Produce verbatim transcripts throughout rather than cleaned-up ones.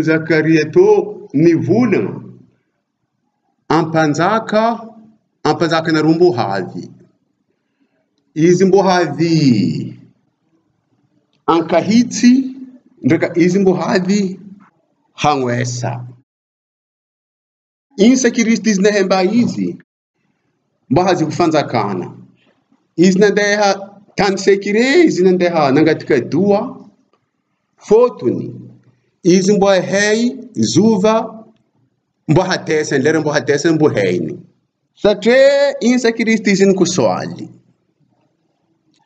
Zakaria to ni vulunga. Ampanzaka, ampanzaka na ru mbuhaci. Izi mbuhaci ankahiti, ndreka izi mbuhaci hanguesa. Insa Kiristi izi na hemba izi mbuhaci kufanzakana. Izi na ndeha tani sekire, izi na ndeha nangatika dua. Fotuni. Izi mbuhei, zuva, mbuhateseni, lera mbuhateseni, mbuheini. Sa te Insa Kiristi izi ni kusoali.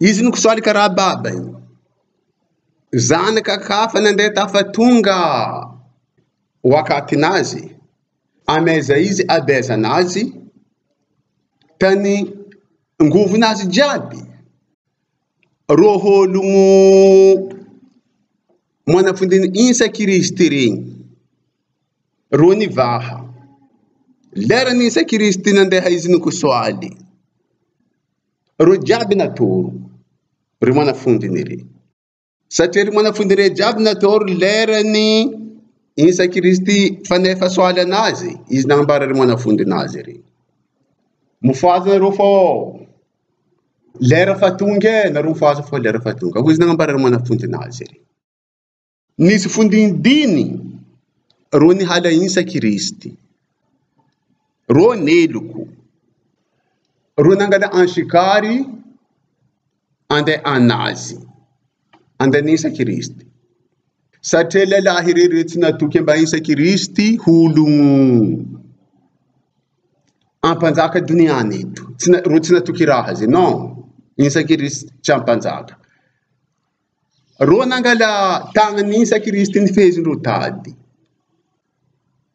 Izi ni kusoali kara babai. Zane kakafa na ndeta fatunga. Wakati nazi. Ameza izi, abeza nazi. Tani nguvu nazi jabi. Ro holungu mwana fundini Insa Kiristi ri. Ro ni vaha. Lera ni Insa Kiristi na ndeha izi ni kusoali. Ro jabi na toru. Ri mwana fundini ri. Sa te ri mwana fundini ri jabi na toru lera ni Insa Kiristi fane fasoali nazi. Izi na mbara ri mwana fundini nazi ri. Mufaza na ru fo. Lera fatunga, na ru mufaza fo lera fatunga. Izi na mbara ri mwana fundini nazi ri. Ni si fundini dini, ro ni hala Insa Kiristi. Ro neluku. Ro nangada ansikari, ande anazi. Ande ni Insa Kiristi. Sa te lalahi ri ro ti na tuki mba Insa Kiristi, hulungu. Ampanzaka dunia ni tu. Ti na, ro ti na tuki rahazi, no. Insa Kiristi, ti ampanzaka. Ro nangada tanga ni Insa Kiristi ni fezi ro tadi.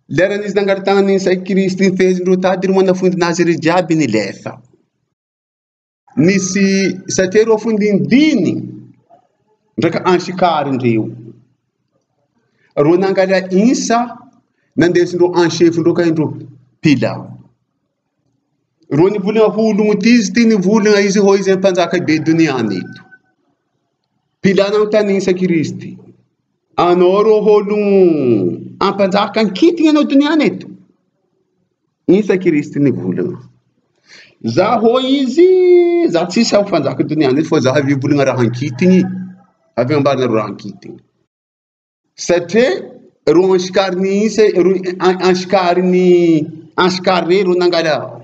Lera ni si nangada tanga ni Insa Kiristi ni fezi ro tadi, ri mwana fundini nazi ri jabi ni lefa. Ni si sa te ro fundini dini. Ndreka ansikari ndriu. Ro nangada Insa, na ndesi ro ansifu ndroka ndro pila. Ro ni vulunga hulungu ti izi ti ni vulunga izi ho izi ampanzaka be dunia ni tu. Pila na uta ni Insa Kiristi. Ano ro holungu ampanzaka nkitinga no dunia ni tu. Insa Kiristi ni vulunga. Za ho izi, za ti sa fanzaka dunia ni tu, fo za havi vulunga raha nkitingi. Havi mbara na ru raha nkitingi. Sa te, ro ansikari ni Insa, ro an-, ansikari ni, ansikari ro nangada.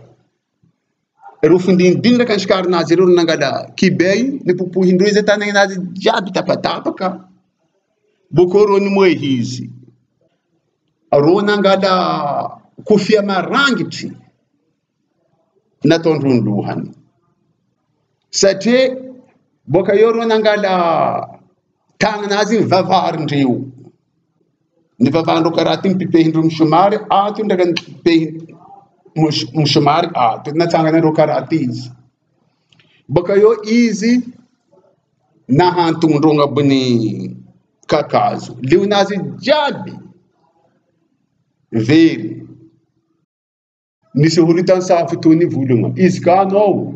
Ro fundini dini ndreka ansikari nazi ro nangada. Kibei, ni pupuhi ndro izi tani nazi jabi tapatapa ka. Boko ro ni moe hizi. Ro nangada kofia marangiti. Na tondru nduhani. Sa te, boka yo ro nangada tanga nazi ni vavari ndriu. Ni vavari ndro karati ni pipehi ndro musumari, atu ndreka ni pipehi mus-, musumari, atu na tanga na ro karati izi. Boka yo izi, na hantu ndronga buni kakazu. Liu nazi jabi. Veri. Ni si hulu tani sa futu ni vulunga. Izi ka no.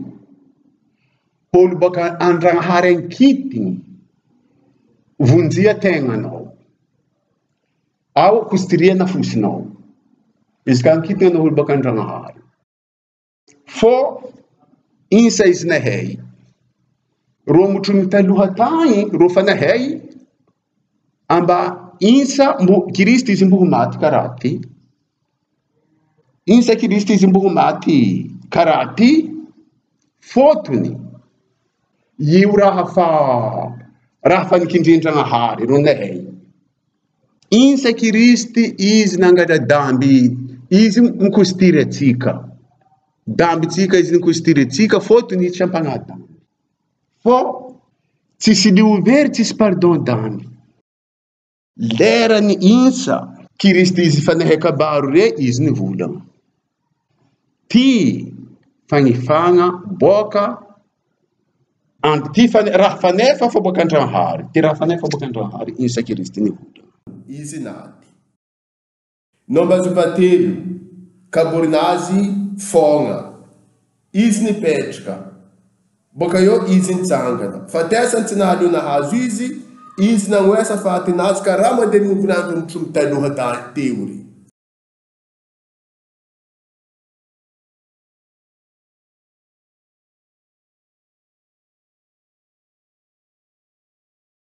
Hulu baka andrangahare nkiti. Vunzia tenga no. Au kustiria na fusi no. Izi ka nkiti no hulu baka andrangahare. Fo, Insa izi na hei. Ro mutu mita luha tai, ro fana hei. Amba Insa mbu-, Kiristi izi mbuhumati karati. Insa Kiristi izi mbuhumati karati, fotuni. Iu raha fa, raha fa ni kindi andrangahare, ro na hei. Insa Kiristi izi nangada dambi, izi nkustira tika. Dambi tika, izi nkustira tika, fotuni ti ampanga dambi. Fo, ti si liu veri, ti si pardon dambi. Lera ni Insa Kiristi izi fana he kabaru re izi ni vulunga. Ti fangifanga boka, an-, ti fane-, raha fane fa fo boka andrangahare. Ti raha fane fa boka andrangahare. Insa Kiristi ni vulunga. Izi nati. Nomba zupatelu, kaburi nazi fonga. Izi ni petika. Boka yo izi ni tsangana. Fatesa nti na luna hazu izi, Isi nangua Iosafati, nasi ka ramati eri guntunai tontu, tontu tainua ta tewiri.